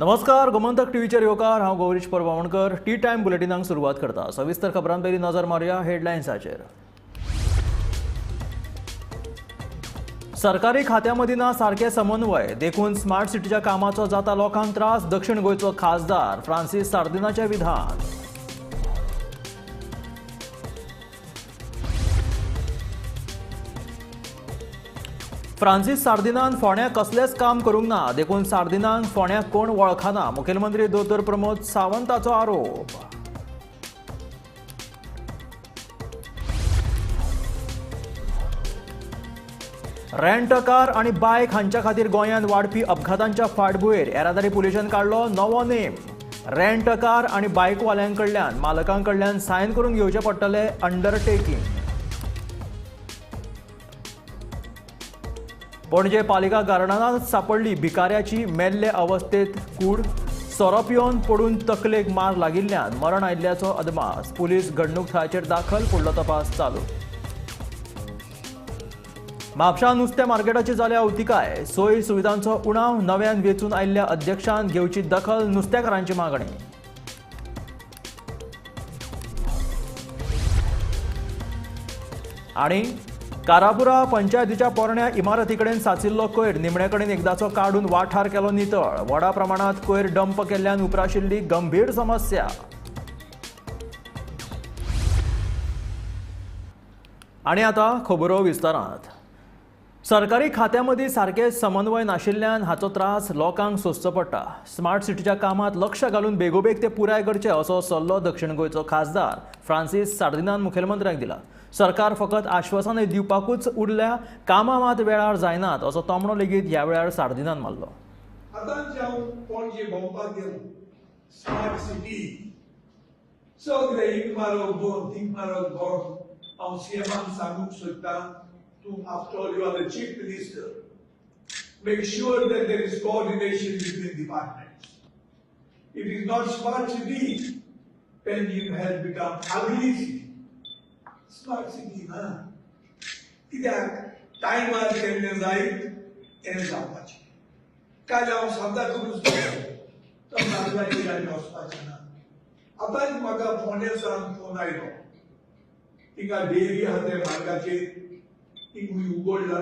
नमस्कार, गोमंतक टीव्हीचेर येवकार. हांव गौरीश परवाणकर. टी टायम बुलेटिनाक सुरवात करता. सविस्तर खबरां पयलीं नजर मारुया हेडलायन्साचेर. सरकारी खात्यां मदीं ना सारके समन्वय, देखून स्मार्ट सिटीच्या कामाचो जाता लोकांक त्रास. दक्षिण गोंयचो खासदार फ्रांसीस सार्दिनाचें विधान. फ्रांसीस सार्दिनान फोंड्या कसलेंच काम करूंक ना, देखून सार्दिनाक फोंड्या कोण वळखना, मुखेलमंत्री दोतोर प्रमोद सावंताचो आरोप. रेंट कार आनी बायक हांच्या खातीर गोंयांत वाडपी अपघातांच्या फाटभुंयेर येरादारी पुलिशेन काडलो नवो नेम. रेंट कार आनी बायकवाल्यां कडल्यान मालकां कडल्यान सायन करून घेवचें पडटलें अंडरटेकींग. पणजे पालिका गार्डनांत सापडली भिकाऱ्याची मेल्ले अवस्थेत कूड. सोरो पिवन पडून तकलेक मार लागिल्ल्यान मरण आयिल्ल्याचो अदमास. पुलीस घडणूक थळाचेर दाखल, फुडलो तपास चालू. म्हापशा नुस्तें मार्केटाची जाल्या अवतिकाय. सोय सुविधांचो उणाव, नव्यान वेंचून आयिल्ल्या अध्यक्षान घेवची दखल, नुस्तेकारांची मागणी. आनी कारापुरा पंचायतीच्या पोरण्या इमारती कडेन साचिल्लो कोयर निमणे कडेन एकदाचो काडून वाठार केलो नितळ. व्हडा प्रमाणात कोयर डंप केल्ल्यान उप्राशिल्ली गंभीर समस्या. आनी आतां खबरो विस्तारांत. सरकारी खात्यां मदीं सारके समन्वय नाशिल्ल्यान हाचो त्रास लोकांक सोंसचो पडटा. स्मार्ट सिटीच्या कामांत लक्ष घालून बेगोबेग ते पुराय करचे असो सल्लो दक्षिण गोंयचो खासदार फ्रांसीस सार्दिनान मुखेलमंत्र्याक दिला. सरकार फकत आश्वासनां दिवपाकूच उरल्या, कामां मात वेळार जायनात असो तोमणो लेगीत ह्या वेळार सार्दिनान मारलो. आतांच हांव पणजे भोंवपाक गेलो. स्मार्ट सिटी सगळे इमारत बंद, इमारत बंद. हांव सीएमाक सांगूंक सोदतां, तूं after all you are the chief minister, make sure that there is coordination between departments. It is not smart city, Panjim has become ugly city. Smart city ना, कित्याक टायमार केल्लें जायत तें जावपाचें. काल हांव सांता क्रूज तो नागलाची गाडी वचपाचें ना. आतांच म्हाका फोंड्या सावन फोन आयलो, तिंगा डेअरी आहा त्या मार्गाचेर, तिंगूय उगडला.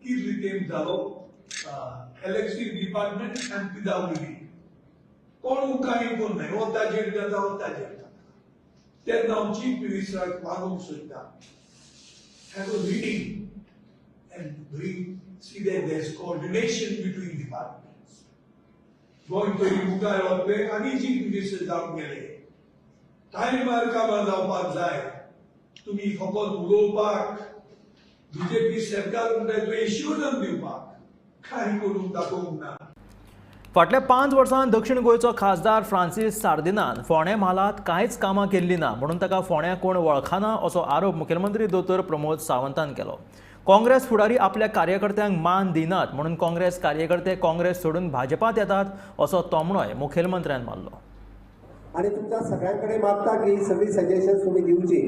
कितले तेंप जालो इलेक्ट्रीक डिपार्टमेंट आनी पीडब्ल्यूडी कोण कांय करूं नाय, वताचेर जाता वताचेर जाता. तेन्ना हांव चीफ मिनिस्टराक मागूंक सोदता, have a meeting and bring, see that there is coordination between departments. Goa तरी मुखार वतले आनी चीफ मिनिस्टर जावन गेले. टायमार कामां जावपाक जाय. तुमी फकत उलोवपाक बीजेपी सरकार म्हणटा तो एश्युरन्स दिवपाक, कांय करूंक दाखोवंक ना. फाटल्या 5 वर्सांत दक्षिण गोंयचो खासदार फ्रांसीस सार्दिनान फोंडें म्हालांत कांयच कामां केल्लीं ना म्हणून ताका फोंड्या कोण वळखना असो आरोप मुखेलमंत्री दोतोर प्रमोद सावंतान केलो. काँग्रेस फुडारी आपल्या कार्यकर्त्यांक मान दिनात म्हणून काँग्रेस कार्यकर्ते काँग्रेस सोडून भाजपांत येतात असो तोमणोय मुखेलमंत्र्यान मारलो. आनी तुमच्या सगळ्यां कडेन मागता की सगळीं सजेशन्स तुमी दिवची.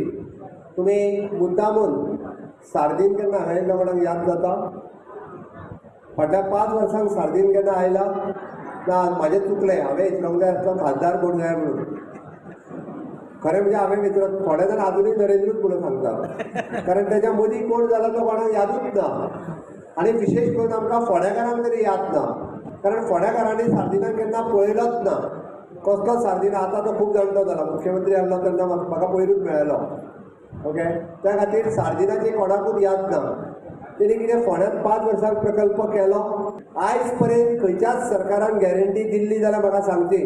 तुमी मुद्दामून सार्दीन केन्ना आयिल्लो कोणाक याद जाता? फाटल्या 5 वर्सांक सार्दीन केन्ना आयला ना? म्हाजें चुकलें, हांवें विचारूंक जाय आसलो खासदार कोण जाय म्हणून. खरें म्हणजे हांवें विचारप, थोडे जाण आजुनूय नरेंद्रूच म्हणून सांगता, कारण तेच्या मदीं कोण जाला तो कोणाक यादूच ना. आनी विशेश करून आमकां फोंडेकारांक तरी याद ना, कारण फोंडेकारांनी सार्दिनाक केन्ना पळयलोच ना. कसलो सार्दिन आतां तो खूब जाणटो जाला, मुख्यमंत्री आसलो तेन्ना म्हाका पयरूच मेळ्ळो. ओके, त्या खातीर सार्दिनाची कोणाकूच याद ना. तेणी कितें फोंड्यांत 5 वर्सांक प्रकल्प केलो. आयज पर्यंत खंयच्याच सरकारान गॅरंटी दिल्ली जाल्यार म्हाका सांगची.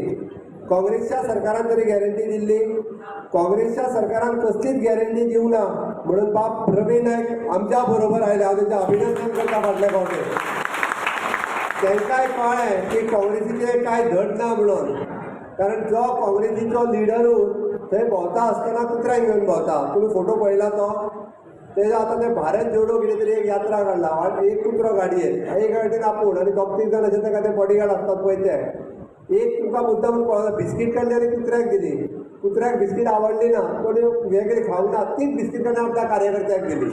काँग्रेसच्या सरकारान तरी गॅरंटी दिल्ली, काँग्रेसच्या सरकारान कसलीच गॅरंटी दिवंक ना म्हणून बाब प्रवीण नायक आमच्या बरोबर आयले. हांव तेंचें अभिनंदन करता. फाटल्या फावटी तांकांय कळ्ळें की काँग्रेसीचें कांय धड ना म्हणून, कारण जो काँग्रेसीचो लिडरूच थंय भोंवता आसतना कुत्र्यांक घेवन भोंवता. तुमी फोटो पळयला तो? तेजो आतां ते भारत जोडो कितें तरी एक यात्रा काडला, एक कुत्रो गाडयेन, एक गाडयेन आपूण आनी 2-3 जाण अशें ताका ते बॉडीगार्ड आसतात पळय ते. एक तुमकां मुद्दाम कळना, बिस्कीट काडली आनी कुत्र्याक दिली. कुत्र्याक बिस्कीट आवडली ना, कोणी हें कितें खावंक ना, तीच बिस्कीट काडून आपल्या कार्यकर्त्याक दिली.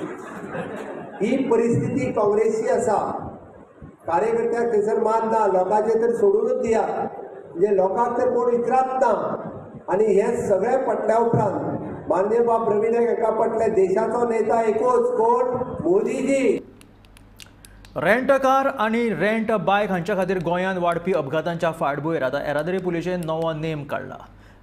ही परिस्थिती काँग्रेसची आसा. कार्यकर्त्याक थंयसर मान ना, लोकांचेर तर सोडूनच दिया. म्हणजे लोकांक तर कोण विचारत ना. आनी हें सगळें पटल्या उपरांत माननीय बाब रवी नायक हांकां पटलें, देशाचो नेता एकूच, कोण? मोदीजी. रेंट कार आनी रेंट बायक हांच्या खातीर गोंयांत वाडपी अपघातांच्या फाटभूंयेर आतां येरादारी पुलिशेन नवो नेम काडला.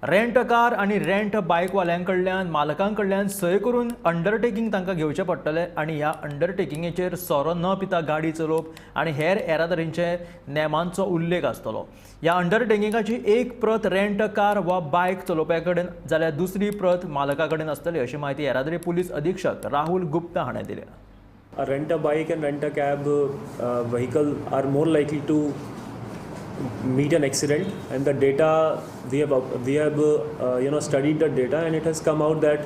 रेंट कार आनी रेंट बायकवाल्यां कडल्यान मालकां कडल्यान सय करून अंडरटेकींग तांकां घेवचें पडटलें आनी ह्या अंडरटेकिंगेचेर सोरो न पिता गाडी चलोवप आनी हेर येरादारींचे नेमांचो उल्लेख आसतलो. ह्या अंडरटेकिंगाची एक प्रत रेंट कार वा बायक चलोवप्या कडेन जाल्यार दुसरी प्रत मालका कडेन आसतली अशी म्हायती येरादारी पुलीस अधीक्षक राहुल गुप्ता हाणें दिल्या. A rent a bike and rent a cab vehicle are more likely to meet an accident, and the data we have studied the data, and it has come out that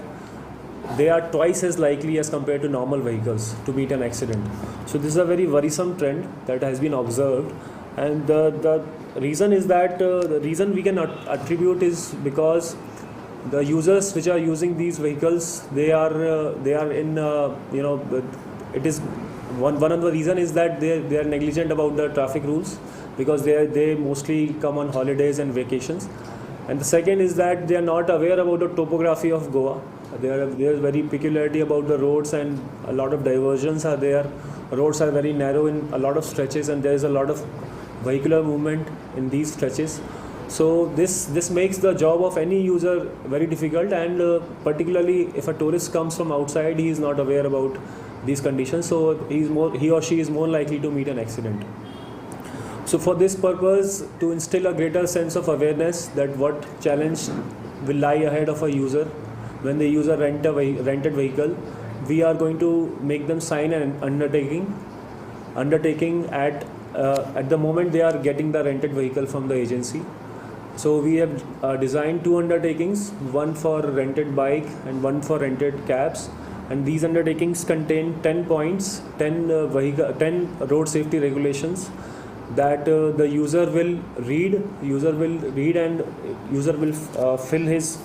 they are twice as likely as compared to normal vehicles to meet an accident. So this is a very worrisome trend that has been observed, and the reason is that the reason we can attribute is because the users which are using these vehicles, they are in it is one of the reason is that they are negligent about the traffic rules, because they mostly come on holidays and vacations. And the second is that they are not aware about the topography of Goa. There is very peculiarity about the roads, and a lot of diversions are there. Roads are very narrow in a lot of stretches, and there is a lot of vehicular movement in these stretches. So this makes the job of any user very difficult, and particularly if a tourist comes from outside, he is not aware about these conditions, so he or she is more likely to meet an accident. So for this purpose, to instill a greater sense of awareness that what challenge will lie ahead of a user when they use a rented vehicle, we are going to make them sign an undertaking at the moment they are getting the rented vehicle from the agency. So we have designed two undertakings, one for rented bike and one for rented cabs. And these undertakings contain 10 points, 10 road safety regulations that the user will read, and user will fill his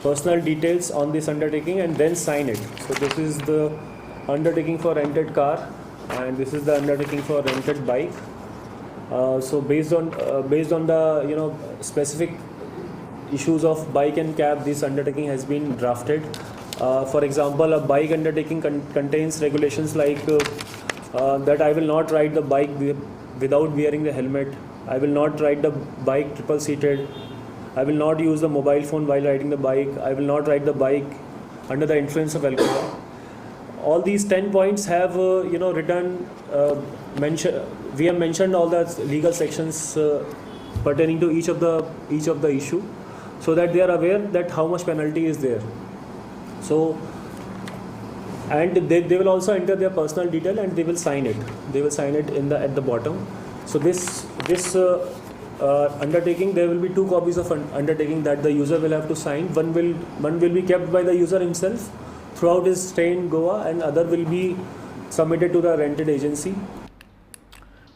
personal details on this undertaking and then sign it. So this is the undertaking for rented car, and this is the undertaking for rented bike. So based on the specific issues of bike and cab, this undertaking has been drafted. For example, a bike undertaking contains regulations like that I will not ride the bike without wearing the helmet, I will not ride the bike triple seated, I will not use the mobile phone while riding the bike, I will not ride the bike under the influence of alcohol. All these 10 points have written we have mentioned all the legal sections pertaining to each of the issue, so that they are aware that how much penalty is there. So, and they will also enter their personal detail and they will sign it. They will sign it in the at the bottom. So this undertaking, there will be two copies of undertaking that the user will have to sign. One will be kept by the user himself throughout his stay in Goa, and other will be submitted to the rented agency.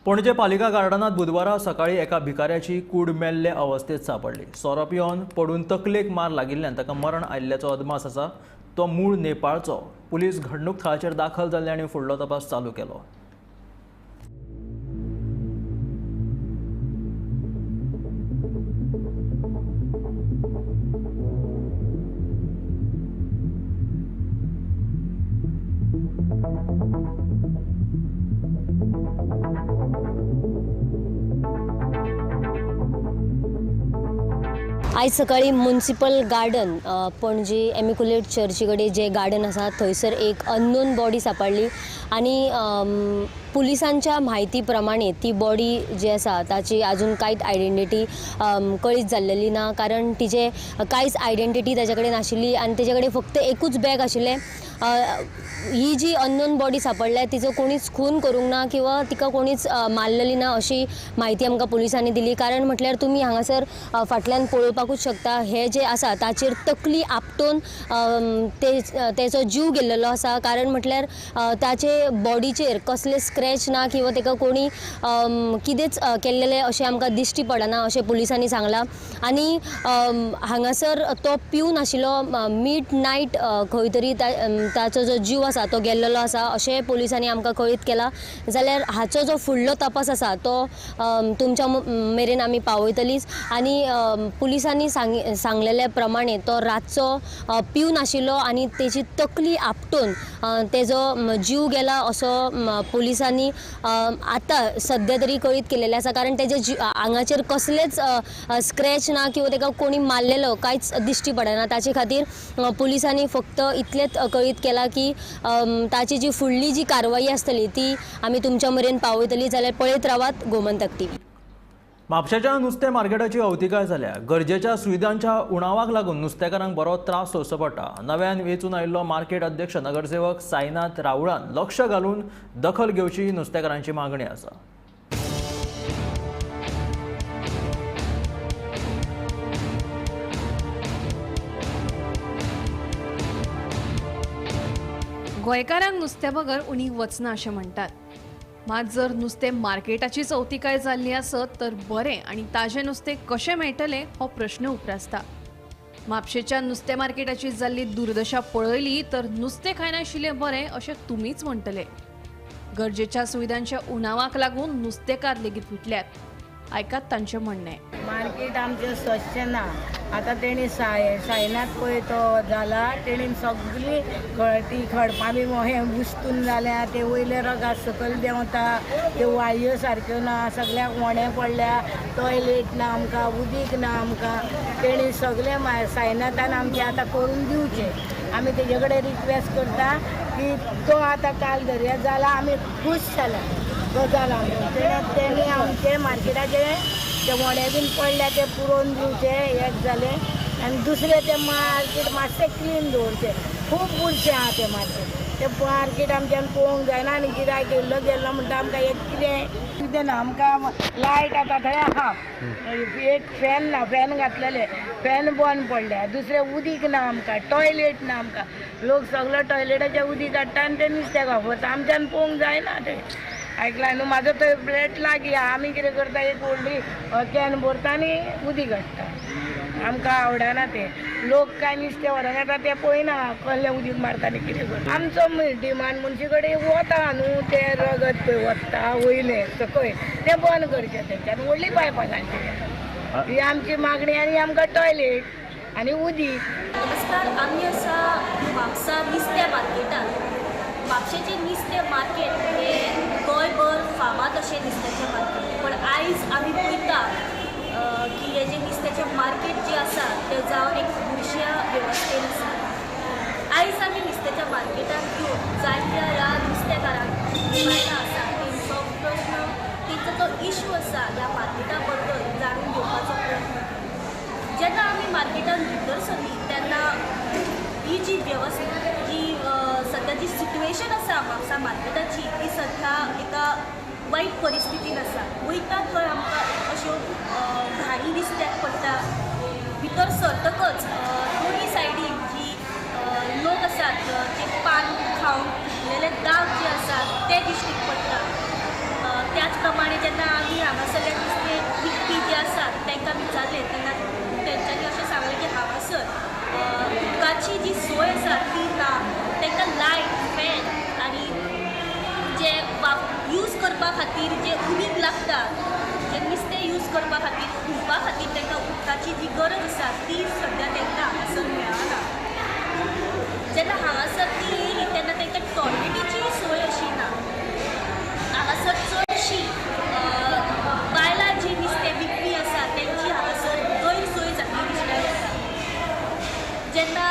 Panaji पालिका गार्डनात बुधवारा सकाळी एका भिकाऱ्याची कूड मेल्ले अवस्थेत सापडली. सोरो पिवन पडून तकलेक मार लागिल्ल्यान ताका मरण आयिल्ल्याचो अदमास आसा. तो मूळ नेपाळचो. पुलीस घडणूक थळाचेर दाखल जाल्ले आनी फुडलो तपास चालू केलो. आयज सकाळी म्युनिसिपल गार्डन पणजी एमिकुलेट चर्ची कडेन जे गार्डन आसा थंयसर एक अननोन बॉडी सापडली आनी पुलिसांच्या म्हायती प्रमाणे ती बॉडी जी आसा ताची अजून कांयच आयडेंटिटी कळीत जाल्लेली ना, कारण तिचे कांयच आयडेंटिटी ताचे कडेन नाशिल्ली आनी तेजे कडेन फक्त एकूच बॅग आशिल्लें. ही जी अननोन बॉडी सापडल्या तिचो कोणीच खून करूंक ना किंवा तिका कोणीच मारलेली ना अशी म्हायती आमकां पुलिसांनी दिली. कारण म्हटल्यार तुमी हांगासर फाटल्यान पळोवपाकूच शकता, हे जे आसा ताचेर तकली आपटून तेचो जीव गेल्लेलो आसा. कारण म्हटल्यार ताचे बॉडीचेर कसले स्क्रॅच ना किंवा ताका कोणी कितेंच केल्लेलें अशें आमकां दिश्टी पडना अशें पुलिसांनी सांगलां. आनी हांगासर तो पिवन आशिल्लो, मिड नायट खंय तरी ताचो जो जीव आसा तो गेल्लो आसा अशें पुलिसांनी आमकां कळीत केलां. जाल्यार हाचो जो फुडलो तपास आसा तो तुमच्या मेरेन आमी पावयतलीच. आनी पुलिसांनी सांगलेल्या प्रमाणे तो रातचो पिवन आशिल्लो आनी तेजी तकली आपटून तेजो जीव गेला असो पुलिसांनी आतां सद्या तरी कळीत केलेलें आसा. कारण तेजे आंगाचेर कसलेच स्क्रॅच ना किंवा तेका कोणी मारलेलो कांयच दिश्टी पडना. ताचे खातीर पुलिसांनी फक्त इतलेंच कळीत केलां की ताची जी फुडली जी कारवाई आसतली ती आमी तुमच्या मेरेन पावयतली. जाल्यार पळयत रावात गोमंतक टीव्ही. म्हापशेच्या नुस्तें मार्केटाची अवतिकाय जाल्या. गरजेच्या सुविधांच्या उणावाक लागून नुस्तेकारांक बरो त्रास सोंसचो पडटा. नव्यान वेंचून आयिल्लो मार्केट अध्यक्ष नगरसेवक साईनाथ राऊळान लक्ष घालून दखल घेवची नुस्तेकारांची मागणी आसा. गोंयकारांक नुस्त्या बगर उणी वचना अशें म्हणटात. मात जर नुस्तें मार्केटाचीच अवतिकाय जाल्ली आसत तर बरें आनी ताजें नुस्तें कशें मेळटलें हो प्रश्न उप्रासता. म्हापशेच्या नुस्तें मार्केटाची जाल्ली दुर्दशा पळयली तर नुस्तें खायनाशिल्लें बरें अशें तुमीच म्हणटले. गरजेच्या सुविधांच्या उणावाक लागून नुस्तेकार लेगीत विटल्यात. आयकात तांचें म्हणणें. मार्केट आमचें स्वच्छ ना. आतां तेणी सायनाथ पळय तो जाला, तेणी सगळी ती खडपां बी हें उस्तून जाल्या, ते वयले रगात सकयल देंवता, त्यो वाळयो सारक्यो ना, सगळ्याक वणे पडल्या, टॉयलेट ना आमकां, उदीक ना आमकां. तेणी सगळें सायनाथान आमचें आतां करून दिवचें. आमी तेजे कडेन रिक्वेस्ट करता की तो आतां काल दर्या जाला, आमी खूश जाला तो जाला. तेणी आमचें मार्केटाचें ते वणे बीन पडल्या ते पुरोवन दिवचे एक जालें. आनी दुसरें तें मार्केट मातशें क्लीन दवरचें. खूब बुरशें आहा तें मार्केट. तें मार्केट आमच्यान पळोवंक जायना आनी गिरायक येयल्लो गेल्लो म्हणटा आमकां एक कितें कितें ना. आमकां लायट आतां थंय आहा, एक फॅन ना, फॅन घातलेले फॅन बंद पडल्या. दुसरें उदीक ना आमकां, टॉयलेट ना आमकां. लोक सगलो टॉयलेटाचें उदीक हाडटा आनी तें नुस्त्याक वापरता. आमच्यान पळोवंक जायना तें. आयकलां न्हू. म्हाजो थंय फ्लॅट लागीं आहा. आमी कितें करता, एक व्हडली can भरता आनी उदीक हाडटा. आमकां आवडना तें. लोक कांय नुस्तें व्हरोन येता तें पळयना कसलें उदीक मारता आनी कितें करता. आमचो डिमांड मनशे कडेन वता न्हू तें रगत पळय वता वयलें सकयल तें बंद करचें तेंच्यान, व्हडली पायपां घालची. ही आमची मागणी. आनी आमकां टॉयलेट आनी उदीक. नमस्कार, आमी आसा म्हापसा नुस्त्या मार्केटांत. म्हापशेचें नुस्तें मार्केट हें गोंयभर फामाद अशें नुस्त्याचें मार्केट. पण आयज आमी पळयता की हें जें नुस्त्याचें मार्केट जें आसा तें जावन एक बुरश्या वेवस्थेन आसा. आयज आमी नुस्त्याच्या मार्केटांत येवन जायत्या ह्या नुस्तेकारांक बायलां आसा तेंचो प्रश्न, तेंचो जो इशू आसा ह्या मार्केटा बद्दल जाणून घेवपाचो प्रयत्न केलो. जेन्ना आमी मार्केटांत भितर सरलीं तेन्ना ही जी वेवस्था जी सद्या जी सिट्युएशन आसा म्हापसा मार्केटाची ती सद्या एका वायट परिस्थितीन आसा. वयता थंय आमकां अश्यो घाणी दिसत्याक पडटा. भितर सरतकच दोनी सायडीन जी लोक आसात जे पान खावन थुकलेले दाग जे आसात ते दिश्टीक पडटा. त्याच प्रमाणे जेन्ना आमी हांगासरले नुस्तें विकपी जे आसात तांकां विचारलें तेन्ना तेंच्यांनी अशें सांगलें की हांगासर उदकाची जी सोय आसा ती ना. तांकां लायट, फॅन आनी जे यूज करपा खातीर जे उदीक लागता, जे नुस्तें यूज करपा खातीर धुवपा खातीर तांकां उदकाची जी गरज आसा ती सद्या तांकां हांगासर मेळना. जेन्ना हांगासर ती येयली तेन्ना तांकां टॉयलेटीची सोय अशी ना. हांगासर चडशी बायलां जी नुस्तें विकपी आसा तेंची हांगासर गैरसोय जाल्ली दिश्टी पडटा. जेन्ना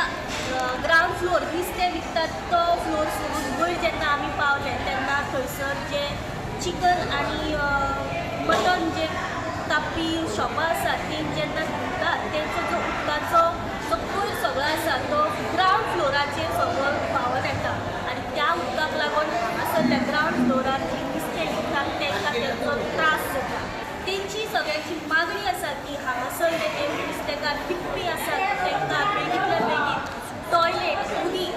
ग्रावंड फ्लोर नुस्तें विकतात तो फ्लोर सोडून वयर जेन्ना आमी पावले तेन्ना थंयसर जे चिकन आनी मटन जे कापपी शॉपां आसात ती जेन्ना धुतात तेंचो जो उदकाचो जो कोयर सगळो आसा तो ग्रावंड फ्लोराचेर सगळो व्हांवन येता आनी त्या उदकाक लागून हांगासरल्या ग्रावंड फ्लोरार जी नुस्तें विकतात तांकां तेंचो त्रास जाता. तेंची सगळ्यांची मागणी आसा की हांगासरले जे नुस्तेकार विकपी आसात तांकां बेगींतल्या बेगीन टॉयलेट, उदीक,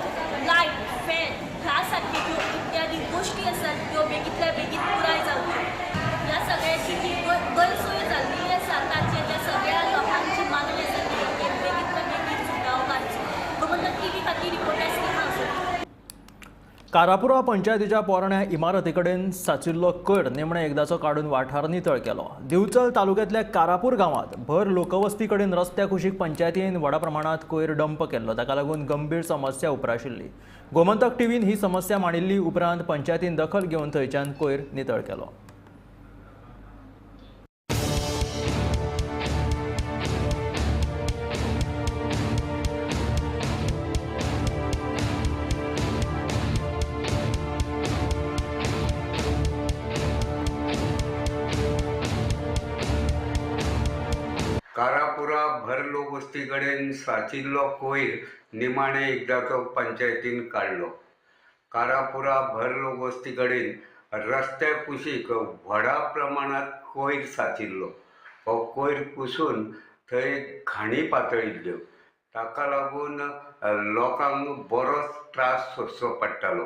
लायट, फॅन ह्या सारक्यो ज्यो इत्यादी गोश्टी आसात त्यो बेगींतल्या बेगीन पुराय जावच्यो. ह्या सगळ्याची जी गैरसोय जाल्ली आसा ताचेर त्या सगळ्या लोकांची मागणी आसा की बेगींतल्या बेगीन सुटावो काडचो. गोमंतक टीव्ही खातीर रिपोर्टर स्नेहा. कारापुरा पंचायतीच्या पोरण्या इमारती कडेन साचिल्लो कोयर निमणे एकदाचो काडून वाठार नितळ केलो. दिवचल तालुक्यांतल्या कारापूर गांवांत भर लोकवस्ती कडेन रस्त्या कुशीक पंचायतीन व्हडा प्रमाणांत कोयर डंप केल्लो. ताका लागून गंभीर समस्या उप्राशिल्ली. गोमंतक टीव्हीन ही समस्या मांडिल्ली उपरांत पंचायतीन दखल घेवन थंयच्यान कोयर नितळ केलो. कारापुरा भर लोकवस्ती कडेन साचिल्लो कोयर निमाणे एकदाचो पंचायतीन काडलो. कारापुरा भर लोकवस्ती कडेन रस्त्या कुशीक व्हडा प्रमाणांत कोयर साचिल्लो. हो कोयर कुसून थंय घाणी पातळिल्ल्यो. ताका लागून लोकांक बरोच त्रास सोंसचो पडटालो.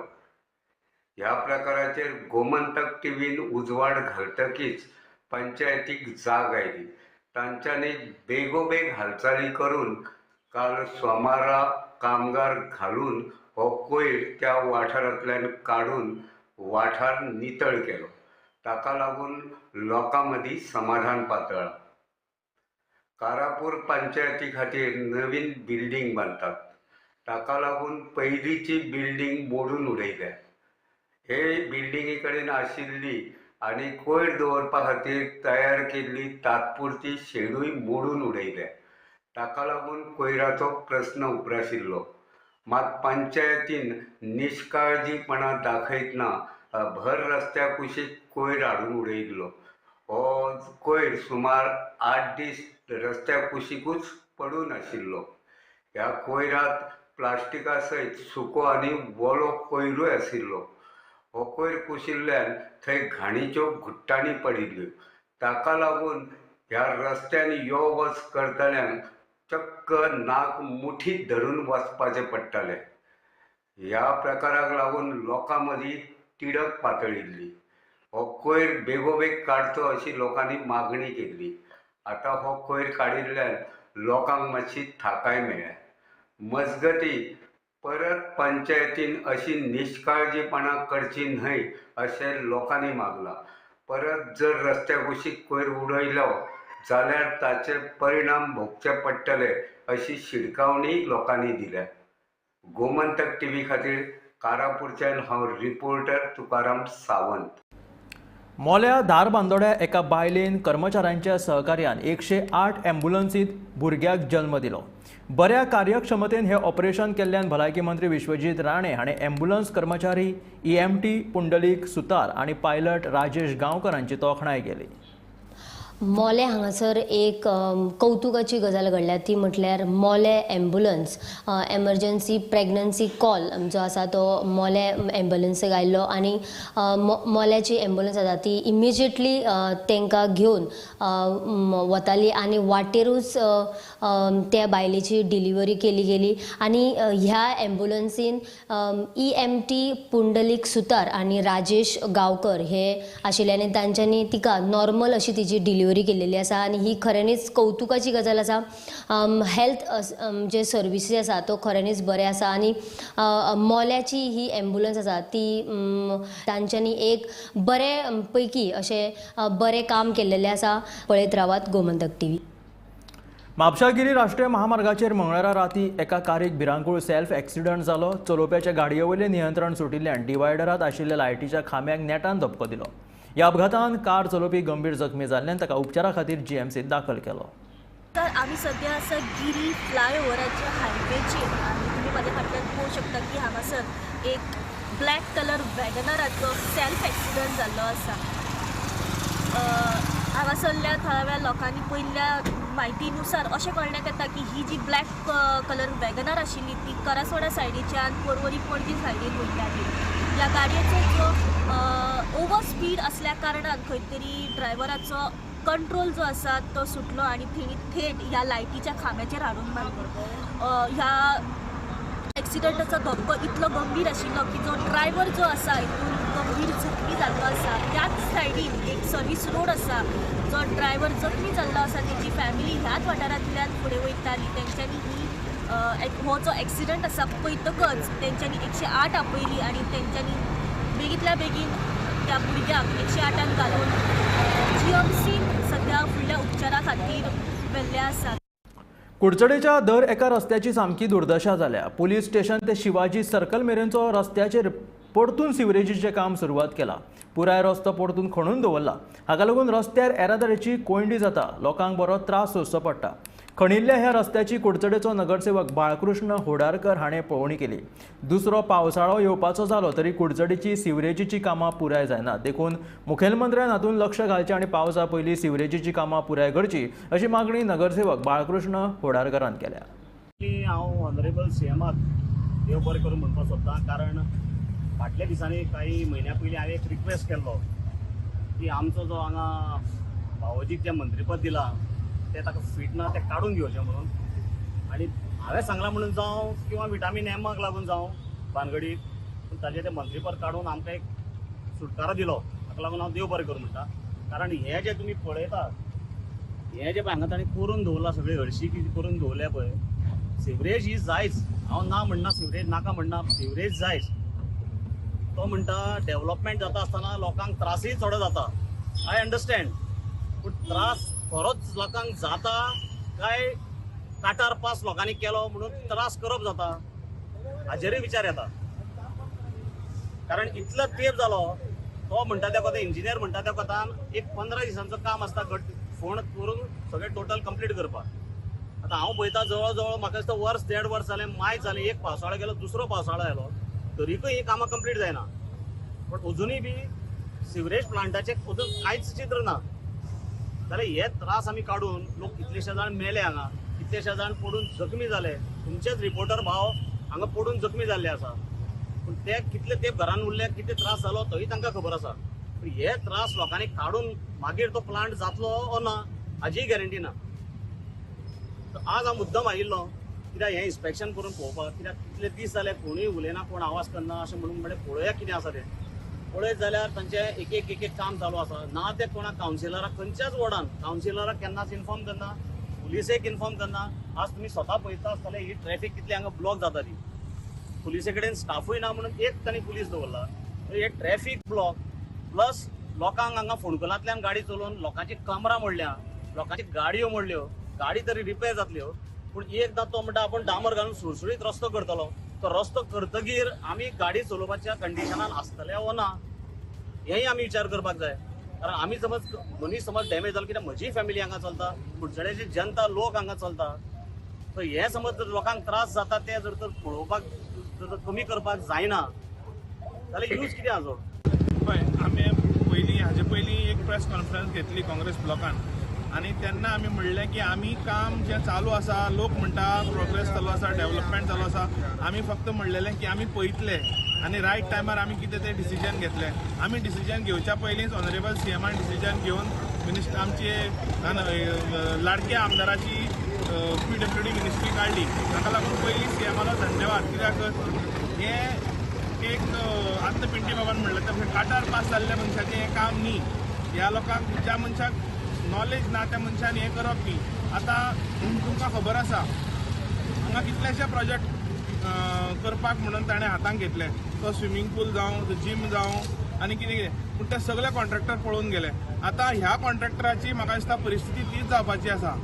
ह्या प्रकाराचेर गोमंतक टीव्हीन उजवाड घालतकीच पंचायतीक जाग आयली. तांच्यांनी बेगोबेग हालचाली करून काल सोमारा कामगार घालून हो कोयर त्या वाठारांतल्यान काडून वाठार नितळ केलो. ताका लागून लोकां मदीं समाधान पातळ्ळां. कारापूर पंचायती खातीर नवीन बिल्डींग बांदतात. ताका लागून पयलींची बिल्डींग मोडून उडयल्या. हे बिल्डिंगे कडेन आशिल्ली आनी कोयर दवरपा खातीर तयार केल्ली तात्पुरती शेडूय मोडून उडयल्या. ताका लागून कोयराचो प्रस्न उप्राशिल्लो. मात पंचायतीन निश्काळजीपणा दाखयतना भर रस्त्या कुशीक कोयर हाडून उडयिल्लो. हो कोयर सुमार 8 दीस रस्त्या कुशीकूच पडून आशिल्लो. ह्या कोयरांत प्लास्टिका सयत सुको आनी ओलो कोयरूय आशिल्लो. हो कोयर कुशिल्ल्यान थंय घाणीच्यो घुट्टाणी पडिल्ल्यो. ताका लागून ह्या रस्त्यान यो वच करतल्यांक चक्क नाक मुठीत धरून वचपाचें पडटालें. ह्या प्रकाराक लागून लोकां मदीं तिडक पातळिल्ली. हो कोयर बेगोबेग काडचो अशी लोकांनी मागणी केल्ली. आतां हो कोयर काडिल्ल्यान लोकांक मातशी थाकाय मेळ्ळ्या. मजगती परत पंचायतीन अशी निश्काळजीपणा करची न्हय अशें लोकांनी मागलां. परत जर रस्त्या कुशीक कोयर उडयलो जाल्यार ताचे परिणाम भोगचे पडटले अशी शिडकावणी लोकांनी दिल्या. गोमंतक टीव्ही खातीर कारापूरच्यान हांव रिपोर्टर तुकाराम सावंत. मोल्या धारबांदोड्या एका बायलेन कर्मचाऱ्यांच्या सहकार्यान 108 ॲम्ब्युलन्सीत भुरग्याक जल्म दिलो. बऱ्या कार्यक्षमतेन हे ऑपरेशन केल्ल्यान भलायकी मंत्री विश्वजीत राणे हाणें ॲम्ब्युलन्स कर्मचारी EMT Pundalik सुतार आनी पायलट राजेश गांवकर हांची तोखणाय केली. मोले हांगासर एक कौतुकाची गजाल घडल्या ती म्हटल्यार Mollem ambulance emergency pregnancy call जो आसा तो मोले एम्ब्युलन्सीक आयिल्लो आनी मोल्याची एम्ब्युलन्स आसा ती इमिजिएटली तांकां घेवन वताली आनी वाटेरूच त्या बायलेची डिलिव्हरी केली गेली. आनी ह्या एम्ब्युलन्सीन EMT Pundalik सुतार आनी राजेश गांवकर हे आशिल्ले आनी तांच्यांनी तिका नॉर्मल अशी तिची डिलिव्हरी केलेली आसा आनी ही खऱ्यांनीच कौतुकाची गजाल आसा. हेल्थ जे सर्विसीस आसा तो खऱ्यांनीच बरें आसा आनी मोल्याची ही एम्ब्युलन्स आसा ती तांच्यांनी एक बरें पैकी अशें बरें काम केल्लेलें आसा. पळयत रावात गोमंतक टीव्ही. म्हापशागिरी राष्ट्रीय महामार्गाचेर मंगळारा राती एका कारीक भिरांकूळ सेल्फ एक्सिडंट जालो. चलोवप्याच्या गाडये वयलें नियंत्रण सुटिल्ल्यान डिवायडरांत आशिल्ल्या लायटीच्या खांब्याक नेटान धपको दिलो. ह्या अपघातान कार चलोवपी गंभीर जखमी जाल्ल्यान ताका उपचारा खातीर GMCत दाखल केलो. तर आमी सद्या आसा गिरी फ्लायओवराच्या हायवेचेर आनी तुमी म्हाज्या फाटल्यान पळोवंक शकता की हांगासर एक ब्लॅक कलर वॅगनराचो सेल्फ एक्सिडंट जाल्लो आसा. हांगासरल्या थळाव्या लोकांनी पयल्या म्हायतीनुसार अशें कळण्याक येता की ही जी ब्लॅक कलर वॅगनर आशिल्ली ती करासवाडा सायडीच्यान पर्वरी पणजी सायडीन वयताली. ह्या गाडयेचो जो ओवर स्पीड असल्या कारणान खंय तरी ड्रायव्हराचो कंट्रोल जो आसा तो सुटलो आनी थंय थेट ह्या लायटीच्या खांब्याचेर हाडून मारलो. ह्या एक्सिडंटाचो धपको इतलो गंभीर आशिल्लो की जो ड्रायव्हर जो आसा हितून गंभीर जखमी जाल्लो आसा. त्याच सायडीन एक सर्वीस रोड आसा, जो ड्रायव्हर जखमी जाल्लो आसा तेजी फॅमिली ह्याच वाठारांतल्यान फुडें वयताली. तेंच्यांनी ही हो जो एक्सिडंट आसा पळयतकच तेंच्यांनी 108 आपयली आनी तेंच्यांनी बेगींतल्या बेगीन त्या भुरग्याक 108 घालून जीएमसीन सद्या फुडल्या उपचारा खातीर व्हेल्ले आसात. कुडचडेच्या दर एका रस्त्याची सामकी दुर्दशा जाल्या. पुलीस स्टेशन ते शिवाजी सर्कल मेरेनचो रस्त्याचेर परतून सिवरेजीचें काम सुरवात केलां. पुराय रस्तो परतून खणून दवरला. हाका लागून रस्त्यार येरादारीची कोंयडी जाता. लोकांक बरो त्रास सोंसचो पडटा. खणिल्ल्या ह्या रस्त्याची कुडचडेचो नगरसेवक बाळकृष्ण होडारकर हाणें पळोवणी केली. दुसरो पावसाळो येवपाचो जालो तरी कुडचडेची सिवरेजीची कामां पुराय जायना. देखून मुखेलमंत्र्यान हातूंत लक्ष घालचें आनी पावसा पयलीं सिवरेजीची कामां पुराय करची अशी मागणी नगरसेवक बाळकृष्ण होडारकरान केल्या. हांव ऑनरेबल सीएमाक देव बरें करूं म्हणपाक सोदतां, कारण फाटल्या दिसांनी काही म्हयन्या पयलीं हांवें एक रिक्वेस्ट केल्लो की आमचो जो हांगा भावोजीक जें मंत्रीपद दिलां तें ताका फीट ना, तें काडून घेवचें म्हणून. आनी हांवें सांगलां म्हणून जावं किंवा विटामीन एमाक लागून जावं भानगडीक, पूण ताजें तें मंत्रीपद काडून आमकां एक सुटकारो दिलो. ताका लागून हांव देव बरें करूं म्हणटा, कारण हें जें तुमी पळयतात हें जें पळय हांगा ताणें करून दवरलां, सगळी हळशी करून दवरल्या पळय. सिवरेज ही जायच, हांव ना म्हणना, सिवरेज नाका म्हणना, सिवरेज जायच. तो म्हणटा डेव्हलपमेंट जाता आसतना लोकांक त्रासय थोडो जाता, I understand, पूण त्रास खरोच लोकांक जाता काय काटार पास लोकांनी केलो म्हणून त्रास करप जाता हाजेरूय विचार येता. कारण इतलो तेप जालो, तो म्हणटा त्या कोता इंजिनियर म्हणटा त्या कोतान एक 15 दिसांचो काम आसता घट फोण करून सगळें टोटल कंप्लीट करपाक. आतां हांव पळयता जवळ जवळ म्हाका दिसता वर्स देड वर्स जालें, माय जालें, एक पावसाळो गेलो, दुसरो पावसाळो आयलो, तरीकय ही कामां कंप्लीट जायना. पण अजुनूय बी सिवरेज प्लांटाचें अजून कांयच चित्र ना. जाल्यार हे त्रास आमी काडून लोक कितलेशे जाण मेले हांगा, कितलेशे जाण पडून जखमी जाले. तुमचेच रिपोर्टर भाव हांगा पडून जखमी जाल्ले आसा, पूण ते कितले तेप घरान उरले, कितले त्रास जालो तोय तांकां खबर आसा. पूण हे त्रास लोकांनी काडून मागीर तो प्लांट जातलो ओ ना हाजीय गॅरंटी ना. आज हांव मुद्दम आयिल्लो कित्याक हें इन्स्पेक्शन करून पळोवपाक, कित्याक कितले दीस जाले कोणूय उलयना, कोण आवाज करना, अशें म्हणून म्हणलें पळोवया कितें आसा तें. पळयत जाल्यार तांचें एक एक एक एक काम चालू आसा. ना ते कोणा कावन्सिलराक खंयच्याच वॉर्डान कावन्सिलराक केन्नाच इन्फॉर्म करना, पुलिसेक इन्फॉर्म करना. आज तुमी स्वता पळयता आसतले ही ट्रॅफिक कितली हांगा ब्लॉक जाता ती. पुलिसे कडेन स्टाफूय ना म्हणून एक तांणी पुलीस दवरला. हे ट्रॅफिक ब्लॉक प्लस लोकांक हांगा फोंडकुलांतल्यान गाडी चलोवन लोकांची कमरां मोडल्या, लोकांची गाडयो मोडल्यो, गाडी तरी रिपेर जातल्यो, पूण एकदां तो म्हणटा आपूण डांबर घालून सुळसुळीत रस्तो करतलो, तो रस्तो करतगीर आमी गाडी चलोवपाच्या कंडिशनान आसतले वो ना हेंय आमी विचार करपाक जाय. कारण आमी समज मनीस समज डॅमेज जालो, कित्याक म्हजी फॅमिली हांगा चलता, कुडचड्याची जनता लोक हांगा चलता, सो हें समज जर लोकांक त्रास जाता ते जर तर पळोवपाक जर कमी करपाक जायना जाल्यार यूज कितें हाजो. पळय आमी पयलीं हाजे पयलीं एक प्रेस कॉन्फरन्स घेतली काँग्रेस ब्लॉकान आनी तेन्ना आमी म्हणलें की आमी काम जें चालू आसा, लोक म्हणटा प्रोग्रेस चालू आसा, डेव्हलपमेंट चालू आसा, आमी फक्त म्हणलेलें की आमी पळयतले आनी रायट टायमार आमी कितें तें डिसिजन घेतलें. आमी डिसिजन घेवच्या पयलींच ऑनरेबल सीएमान डिसिजन घेवन मिनिस्टर आमचे लाडक्या आमदाराची PWD ministry काडली. ताका लागून पयलीं सीएमालो धन्यवाद, कित्याक हें एक आत्तां पिंटी बाबान म्हणलें तशें काटार पास जाल्ल्या मनशाचें हें काम न्ही. ह्या लोकांक ज्या मनशाक नॉलेज ना त्या मनशान हें करप न्ही. आतां तुमकां खबर आसा हांगा कितलेशे प्रोजेक्ट करपाक म्हणून ताणें हातांत घेतले, तो स्विमींग पूल जावं, जीम जावं आनी कितें कितें, पूण ते सगळे कॉन्ट्रॅक्टर पळोवन गेले. आतां ह्या कॉन्ट्रॅक्टराची म्हाका दिसता परिस्थिती तीच जावपाची आसा.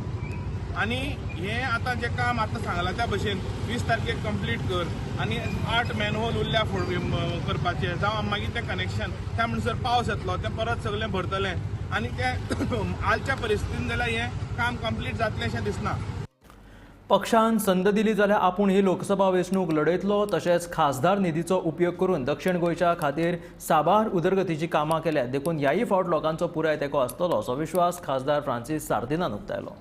आनी हें आतां जें काम आतां सांगलां त्या भशेन 20 तारखेक कंप्लीट कर आनी 8 मॅनहोल उरल्या करपाचे, जावं मागीर तें कनेक्शन त्या म्हणसर पावस येतलो, तें परत सगळें भरतलें आनी तें आलच्या परिस्थितीन जाल्यार हें काम कंप्लीट जातलें अशें दिसना. पक्षान संद दिली जाल्यार आपूण ही लोकसभा वेंचणूक लढयतलो. तशेंच खासदार निधीचो उपयोग करून दक्षिण गोंयच्या खातीर साबार उदरगतीची कामां केल्या, देखून ह्याय फावट लोकांचो पुराय तेंको आसतलो असो विश्वास खासदार फ्रांसीस सार्दिनान उक्तायलो.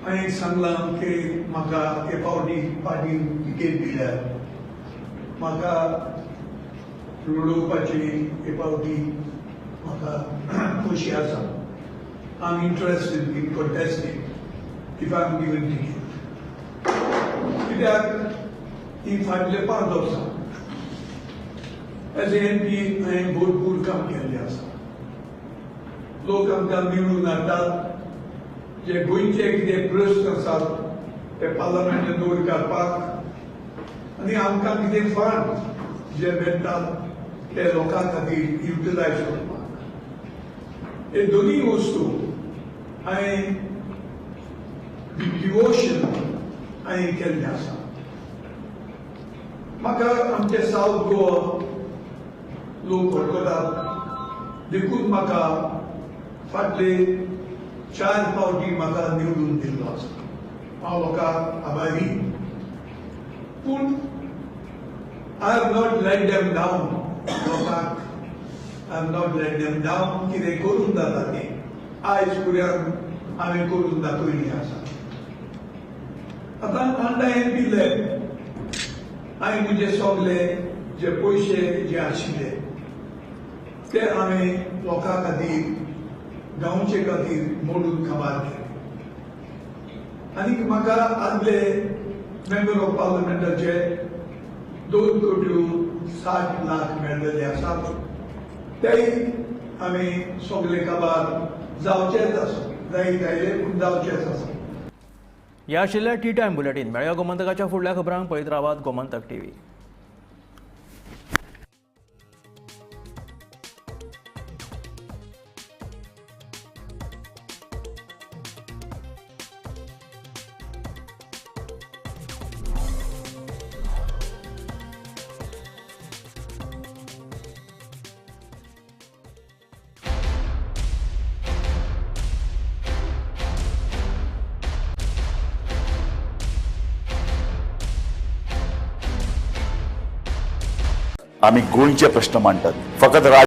हांवें सांगलां की म्हाका हे फावटी पार्टी टिकेट दिल्या, म्हाका लडोवपाची हे फावटी म्हाका खोशी आसा. I am interested in contesting if I am given ticket. कित्याक ही फाटले 5 वर्सां एज ए एम पी हांवें भरपूर काम केल्लें आसा. लोक आमकां निवडून हाडटात, जे गोंयचे कितें प्रस्न आसात ते पार्लमेंटान वयर काडपाक आनी आमकां कितें फंड जे मेळटात ते लोकां खातीर युटिलायज करपाक. हे दोनूय वस्तू हांवें डिवोशन हांवें केल्लें आसा. म्हाका आमचे सावथ गोवा लोक वळखतात, देखून म्हाका फाटले 4 फावटी म्हाका निवडून दिल्लो आसा. हांव लोकांक आभारी, पूण I have not let them down. लोकांक I have not let them down. कितें करून जाता तें आयज पर्यंत हांवें करून दाखयल्लें आसा. आतां अंडा एम पी लॅब हांवें म्हजे सगले जे पयशे जे आशिल्ले ते हांवें लोकां खातीर, गांवचे खातीर मोडून काबार केले. आनी म्हाका आदले मेंबर ऑफ पार्लमेंटाचे 2,60,00,000 मेळ्ळेले आसात, तेय आमी सगले काबार जावचेच आसा, जायत आयले पूण जावचेच आसा. ह्या आशिल्ल्या टी टायम बुलेटीन. मेळया गोमंतकाच्या फुडल्या खबरांक. पळयत रावात गोमंतक टीव्ही. आमी गोंयचे प्रश्न मांडटात, फकत